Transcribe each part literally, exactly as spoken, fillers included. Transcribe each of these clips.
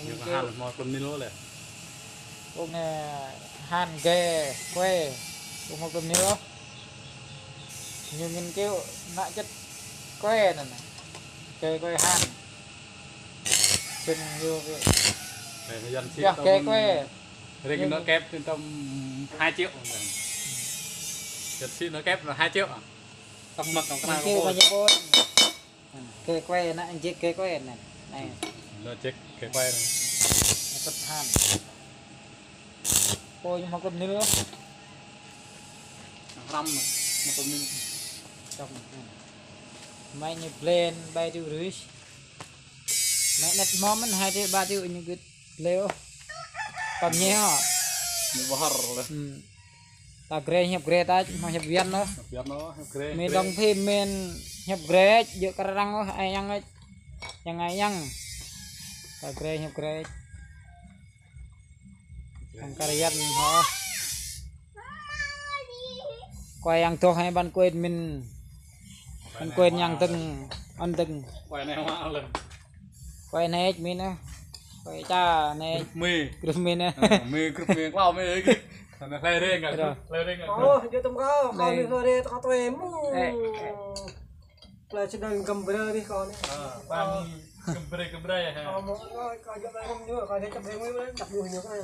Ñu kơ han mâo klum nil lĕ. Ung, ơ, han gê kuê. Ung mâo klum nil. Ñu nghiên cứu nă čĕt kuê anŭn. Gê kuê han. Čĕt ñu kơ. Gê kuê. Ring nă kép tôm hai triệu. Čĕt sĭ nă kép hai triệu. Tăm măk tăm kơna kơ pô. Gê kuê nă, jek gê kuê nă. Nă jek gê kuê nă. Nă tŭt han. Ôi, ñu mâo klum nil. Răm, mâo klum nil. Čŏng. Mă ñu blên bai tu rưs. Mă net mâo mơ̆n hai triệu ba triệu ñu gĭt blên ôh. Păm ñe hŏ. Ñu ƀơhar lĕ. Hmm. Ta grê hiăp grê ta, mâo hiăp Yuăn ôh. Hiăp Yuăn ôh, hiăp grê. Mĭn dong phim mĭn hiăp grê, jơ̆ kơ arăng ôh, ai yang ôh. Yang ai yang. Ta grê hiăp grê. Yang kar Yuăn hŏ. Kuê yang tŏh hai ƀăn kuê mĭn. Ƀăn kuê yang tơ̆ng, ăn tơ̆ng. Kuê anai hmâo lĕ. Kuê anai mĭn ôh. Kuê ča anai. Grup mĭn. Grup mĭn ôh. Ơ, mĭn grup mĭn klâo mĭn ôh. Anai hlơi rê ngă grup, hlơi rê ngă grup. Ơ, jơ̆ tơm kâo, kâo anai hlơi rê tơkâo tuê mơ̆n. Ơ, ơ. Hlơi čơdơ̆ng găm brơi rih kâo anai. Ơ, ƀăn găm brơi, găm brơi hă. Kâo mơ̆, kâo, kâo jơ̆ ƀai găm ñu, kâo jơ̆ čăp rê mui, čăp ñu ñu kâo.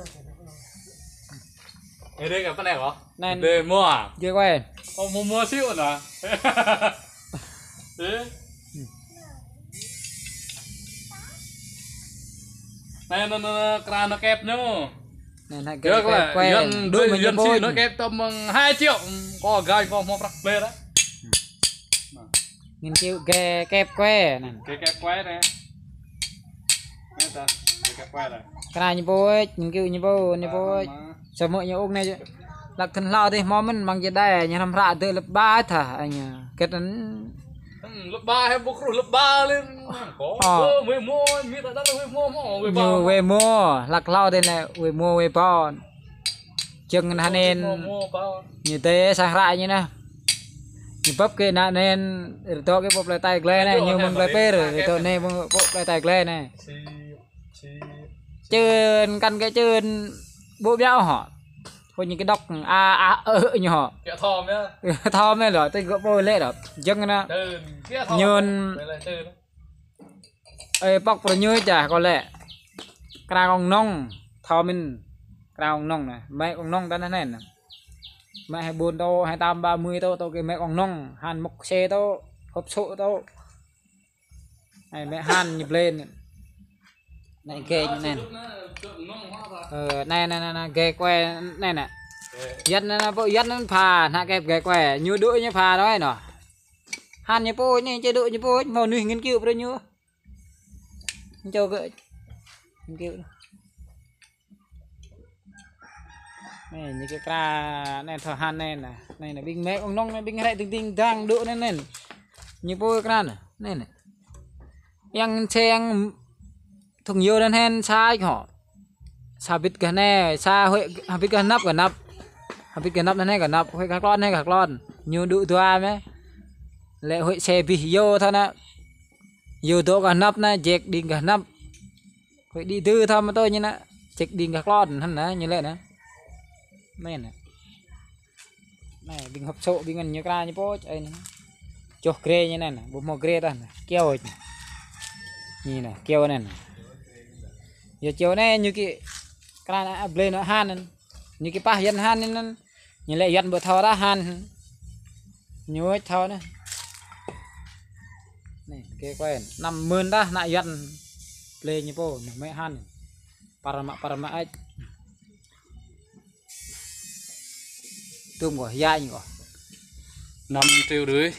Ê, rê ngă pơ anai kâo? Anai. Rê mâo à? Jơ̆ kuê. Ơ, mâo mâo sĭ ôh nă. Ê. Anai, anai, anai, anai, kra nă kép ñu. Anai, anai, kra nă kép kuê. Yuăn, Yuăn sĭ nă kép tơm mơ̆ng hai triệu. Kâo gai kâo mâo prăk blên ră. Nghiên cứu gê kép kuê anŭn. Gê kép kuê anai. Anai ta, gê kép kuê anai. Kra ñu pô, nghiên cứu ñu pô, ñu pô. Samơ̆ ñu ung anai. Lăk tơ̆n hlâo dih mâo mơ̆n măng jơđai, ñu hrăm hră dơ̆ lăp ƀai tha, anai. Kĕt anŭn. Hmm, lăp ƀai, hĕ ƀu kruh lăp ƀai lĕ. Kâo, ơ, wê mâo, mĭ ta đa lĕ wê mâo, mâo, wê ƀai. Ñu wê mâo, lăk hlâo dih lĕ, wê mâo, wê ƀon. Jơ̆ng anŭn anŭn. Ñu tê sang hră ñu nă. Ñu bưp kơ anŭn anŭn, rơdŏ kơ pô plơi Tây glai nă, ñu mơ̆ng glai pơr, rơdŏ anai mơ̆ng pô plơi Tây glai nă. Čưn, kăn kơ čưn, ƀu ƀiă hŏ. Pô ñu kơ đŏk, a, a, ơ, ñu hŏ. Thom mơ̆ lŏ, tơ gơ̆ pô lĕ đŏk. Jơ̆ng nă. Ñu Ê, pŏk pơrơñu čah kâo lĕ. Kra kông nông, thâo mĭn. Kra kông nông nă, mĕ kông nông ta nă anai nă. Mĕ hai bốn tô, hai tám ba mươi tô, tô kơ mĕ kông nông, han mŭk xe tô, hộp số tô. Ê, mĕ han ñu blên. Anai gê ñu anai. Ơ, anai, anai, anai, anai, gê kuê anai nă. Yuăn anai, anai, pô Yuăn anai pha, nă kĕp gê kuê. Ñu đuaĭ ñu pha đôč nă. Han ñu pô, ñu čê đuaĭ ñu pô, mâo nuyh nghiên cứu brơi ñu. Ñu čô gơ̆. Nghiên cứu. Anai, ñu kơ kra, anai thâo han anai nă. Anai nă, ƀing mĕ kông nông anai, ƀing hrĕ ding ding dang đuaĭ anai anai. Ñu pô kra nă, anai nă. Yang čê yang thŭng yô anŭn hen sa hŏ. Sa bit gah anai, sa huĭ, ha bit gah anăp, gah anăp. Ha bit gah anăp anŭn hen gah anăp, huĭ gah klon anŭn hen gah klon. Ñu đuaĭ dua mĕ. Lĕ huĭ xe bih yô thâo nă. Yô dŏ gah anăp nă, jek đing gah anăp. Huĭ đĭ dư thâo mơ̆ tô ñu nă, jek đing gah klon, hăn nă, ñu lĕ nă. Anai nă. Anai, ƀing hŏp sô̆, ƀing ngăn ñu kra ñu pô, ơi nă. Čoh grê ñu anai nă, ƀu hmâo grê tah nă, kyâo ñu. Ñu nă, kyâo anai nă. Yua kyâo anai ñu kơ kra nă, blơi nă han anŭn. Ñu kơ pah Yuăn han anŭn. Ñu lĕ Yuăn ƀu thâo ră han. Ñu thâo nă. Anai, kơ kuê, năm mưn tah nă Yuăn. Blơi ñu pô, nă mĕ han. Păr mă, păr mă ĕč. Tŭm kơ, yañ kơ. Năm triệu rưỡi.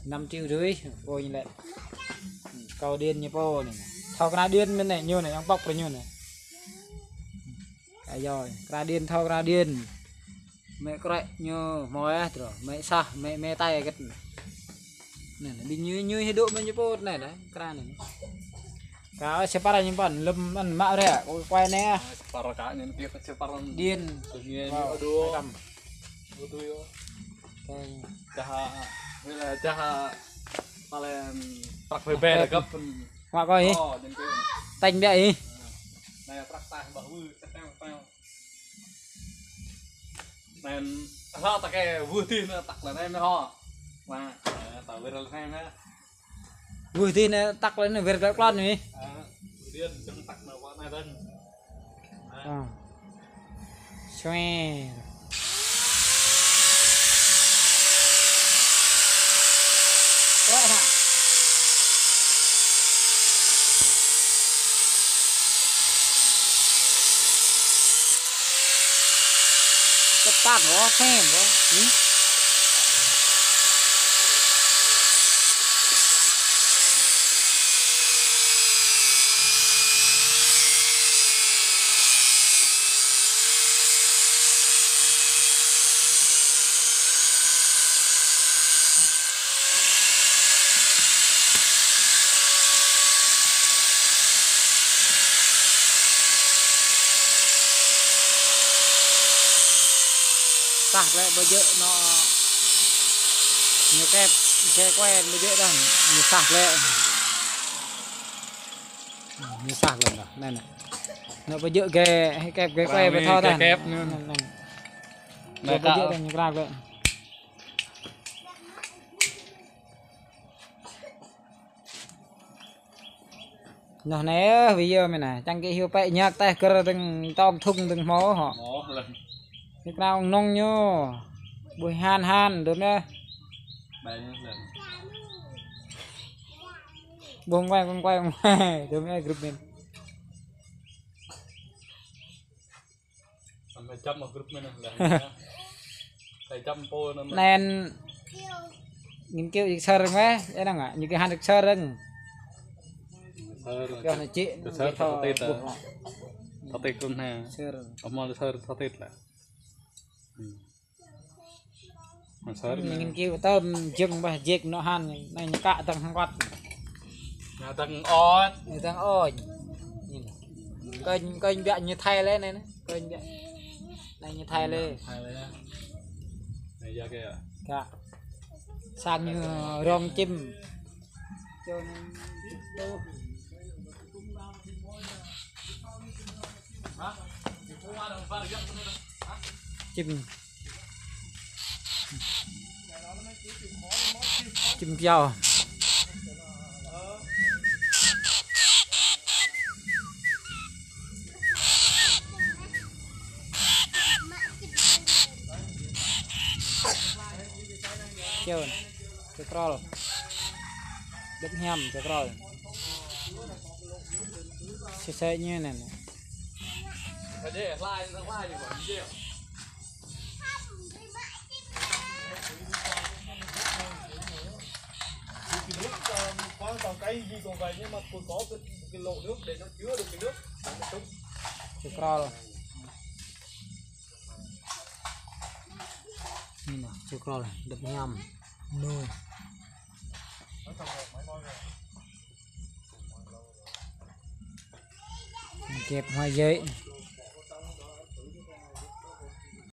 Năm triệu rưỡi, pô ñu lĕ. Kâo điện ñu pô anai. Thâo kra điện mơ̆n anai, ñu anai, yang pŏk brơi ñu anai. Kơ yua, kra điện, thâo kra điện. Mĕ krĕ ñu hmâo yơh, trô. Mĕ sah, mĕ, mĕ tai gĕt. Anai, anai, ƀing ñu, ñu hơdŏ mĕ ñu pô anai, anai, kra anai. Kra ơi, sĕ păr ñu păn, lơ̆m ăn mă rĕ, kơ kuê anai ah. Sĕ păr kơ ñu kiăng sĕ păr. Điện. Ñu, ñu, aduh. Hai trăm. Aduh yơh. Kơ. Čah, wơ̆t lĕ čah, paling prăk bơbê lĕ găp. Mă kơ ih. Ơ, điện kơ. Tañ biă ih. Anai prăk tah ƀah wư, tah tang tang. Anai, hla ta kơ wư tih anai tăk lĕ anai mơ̆ hŏ. Anai, ơ, ta wơr lĕ anai mơ̆. Wư tih anai tăk lĕ anai wơr glăt glăt anai. Ơ, wư tih anai tăk anai wă anai dơ̆ng. Ơ. Suer. Wah, ha. Cepat, wah, kem, wah. Hmm? Sah lĕ ƀu djơ̆ anŏ ñu kĕp, kĕp kue ƀu djơ̆ dah, ñu sah lĕ. Ñu sah lĕ dah, anai anai. Anŏ ƀu djơ̆ gĕ, kĕp gĕ kue ƀu thâo dah. Kĕp anai. Anai anai. Anai ƀu djơ̆ dah ñu kra lĕ. Anŭn anai, ơ, ƀu djơ̆ mơ̆n anai, čang kơ hyu pĕ ñăk teh kơ dơ̆ng tŏng thŭng dơ̆ng hmâo hŏ. Hmâo lĕ. Ñu kơnơ̆ng nŏng ñu. Ƀuh han han, dơ̆m anai. Ƀai ñu lĕ. Ƀong quay, ƀong quay, ƀong quay, dơ̆m anai group mơ̆n. Anai čăm mă group mơ̆n anai lĕ. Anai čăm pô anai. Anai nghiên cứu lịch sử mơ̆, ơ, năng ah, ñu kơ han lịch sử rơ̆ng. Lịch sử. Yua anai čĭ, lịch sử ñu thâo tơtit, ƀuh. Tơtit kơ anai. Lịch sử. Ơ, mă lịch sử tơtit lĕ. Hmm. Lịch sử anai. Ñu nghiên cứu tơm jơ̆ng ƀah jek anŏ han, anai ñu kă dơ̆ng hăng wăt. Ñu dơ̆ng ôñ. Ñu dơ̆ng ôñ. Anai. Kơnh, kơnh biă ñu thâo lĕ anai, anai. Kơnh biă. Anai ñu thâo lĕ. Thâo lĕ. Anai yua kơ. Kă. Sang ñu rong čim. Čim. Čim pioh. Čơ̆, čơkrol. Đơ̆p hiam čơkrol. Sơsĕ ñu anai anai. Čơkrol. Anai anai, čơkrol, đơ̆p hiam. Nui. Kĕp hmua jĕ.